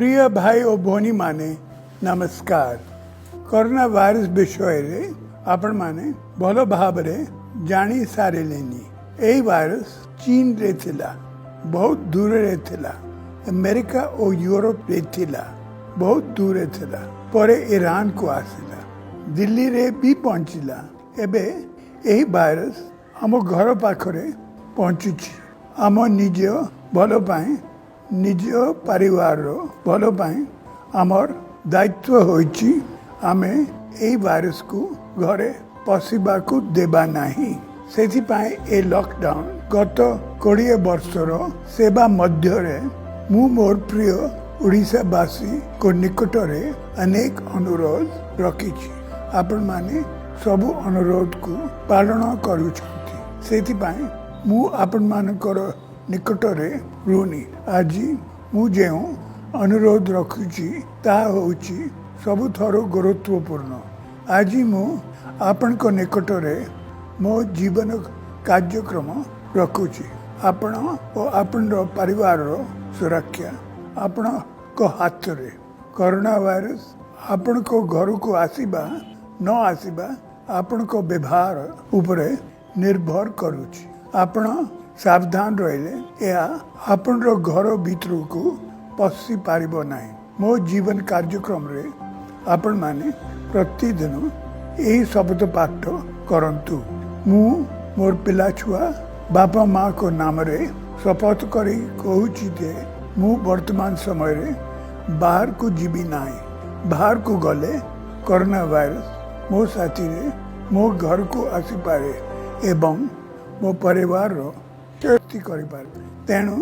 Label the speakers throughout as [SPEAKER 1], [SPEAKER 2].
[SPEAKER 1] ପ୍ରିୟ ଭାଇ ଓ ଭଉଣୀମାନେ, ନମସ୍କାର। କରୋନା ଭାଇରସ ବିଷୟରେ ଆପଣମାନେ ଭଲ ଭାବରେ ଜାଣି ସାରିଲେଣି। ଏହି ଭାଇରସ ଚୀନରେ ଥିଲା, ବହୁତ ଦୂରରେ ଥିଲା। ଆମେରିକା ଓ ୟୁରୋପରେ ଥିଲା, ବହୁତ ଦୂରରେ ଥିଲା। ପରେ ଇରାନକୁ ଆସିଲା, ଦିଲ୍ଲୀରେ ବି ପହଞ୍ଚିଲା। ଏବେ ଏହି ଭାଇରସ ଆମ ଘର ପାଖରେ ପହଞ୍ଚୁଛି। ଆମ ନିଜ ଭଲ ପାଇଁ, ନିଜ ପରିବାରର ଭଲ ପାଇଁ ଆମର ଦାୟିତ୍ୱ ହୋଇଛି, ଆମେ ଏହି ଭାଇରସକୁ ଘରେ ପଶିବାକୁ ଦେବା ନାହିଁ। ସେଥିପାଇଁ ଏ ଲକଡାଉନ। ଗତ 20 ବର୍ଷର ସେବା ମଧ୍ୟରେ ମୁଁ ମୋର ପ୍ରିୟ ଓଡ଼ିଶାବାସୀଙ୍କ ନିକଟରେ ଅନେକ ଅନୁରୋଧ ରଖିଛି। ଆପଣମାନେ ସବୁ ଅନୁରୋଧକୁ ପାଳନ କରୁଛନ୍ତି, ସେଥିପାଇଁ ମୁଁ ଆପଣମାନଙ୍କର ନିକଟରେ ଋଣୀ। ଆଜି ମୁଁ ଯେଉଁ ଅନୁରୋଧ ରଖୁଛି, ତାହା ହେଉଛି ସବୁଠାରୁ ଗୁରୁତ୍ୱପୂର୍ଣ୍ଣ। ଆଜି ମୁଁ ଆପଣଙ୍କ ନିକଟରେ ମୋ ଜୀବନ କାର୍ଯ୍ୟକ୍ରମ ରଖୁଛି। ଆପଣ ଓ ଆପଣଙ୍କ ପରିବାରର ସୁରକ୍ଷା ଆପଣଙ୍କ ହାତରେ। କରୋନା ଭାଇରସ ଆପଣଙ୍କ ଘରକୁ ଆସିବା ନ ଆସିବା ଆପଣଙ୍କ ବ୍ୟବହାର ଉପରେ ନିର୍ଭର କରୁଛି। ଆପଣ ସାବଧାନ ରହିଲେ ଏହା ଆପଣଙ୍କ ଘର ଭିତରକୁ ପଶି ପାରିବ ନାହିଁ। ମୋ ଜୀବନ କାର୍ଯ୍ୟକ୍ରମରେ ଆପଣମାନେ ପ୍ରତିଦିନ ଏହି ଶପଥ ପାଠ କରନ୍ତୁ। ମୁଁ ମୋର ପିଲା ଛୁଆ, ବାପା ମାଙ୍କ ନାମରେ ଶପଥ କରି କହୁଛି ଯେ ମୁଁ ବର୍ତ୍ତମାନ ସମୟରେ ବାହାରକୁ ଯିବି ନାହିଁ। ବାହାରକୁ ଗଲେ କରୋନା ଭାଇରସ ମୋ ସାଥିରେ ମୋ ଘରକୁ ଆସିପାରେ ଏବଂ ମୋ ପରିବାରର କ୍ଷତି କରିପାରେ। ତେଣୁ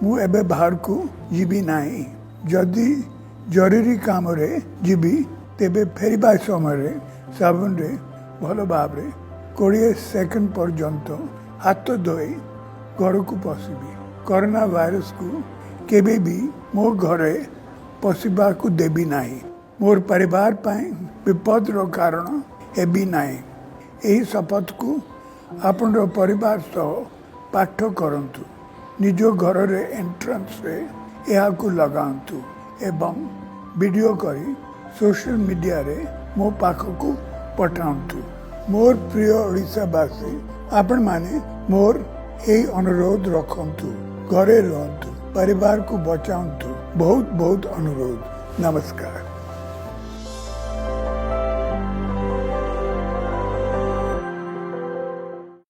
[SPEAKER 1] ମୁଁ ଏବେ ବାହାରକୁ ଯିବି ନାହିଁ। ଯଦି ଜରୁରୀ କାମରେ ଯିବି, ତେବେ ଫେରିବା ସମୟରେ ସାବୁନରେ ଭଲ ଭାବରେ 20 ସେକେଣ୍ଡ ପର୍ଯ୍ୟନ୍ତ ହାତ ଧୋଇ ଘରକୁ ପଶିବି। କରୋନା ଭାଇରସକୁ କେବେ ବି ମୋ ଘରେ ପଶିବାକୁ ଦେବି ନାହିଁ। ମୋର ପରିବାର ପାଇଁ ବିପଦର କାରଣ ହେବି ନାହିଁ। ଏହି ଶପଥକୁ ଆପଣଙ୍କ ପରିବାର ସହ ପାଠ କରନ୍ତୁ। ନିଜ ଘରରେ ଏଣ୍ଟ୍ରାନ୍ସରେ ଏହାକୁ ଲଗାନ୍ତୁ ଏବଂ ଭିଡ଼ିଓ କରି ସୋସିଆଲ ମିଡ଼ିଆରେ ମୋ ପାଖକୁ ପଠାନ୍ତୁ। ମୋର ପ୍ରିୟ ଓଡ଼ିଶାବାସୀ, ଆପଣମାନେ ମୋର ଏହି ଅନୁରୋଧ ରଖନ୍ତୁ। ଘରେ ରୁହନ୍ତୁ, ପରିବାରକୁ ବଚାନ୍ତୁ। ବହୁତ ବହୁତ ଅନୁରୋଧ। ନମସ୍କାର।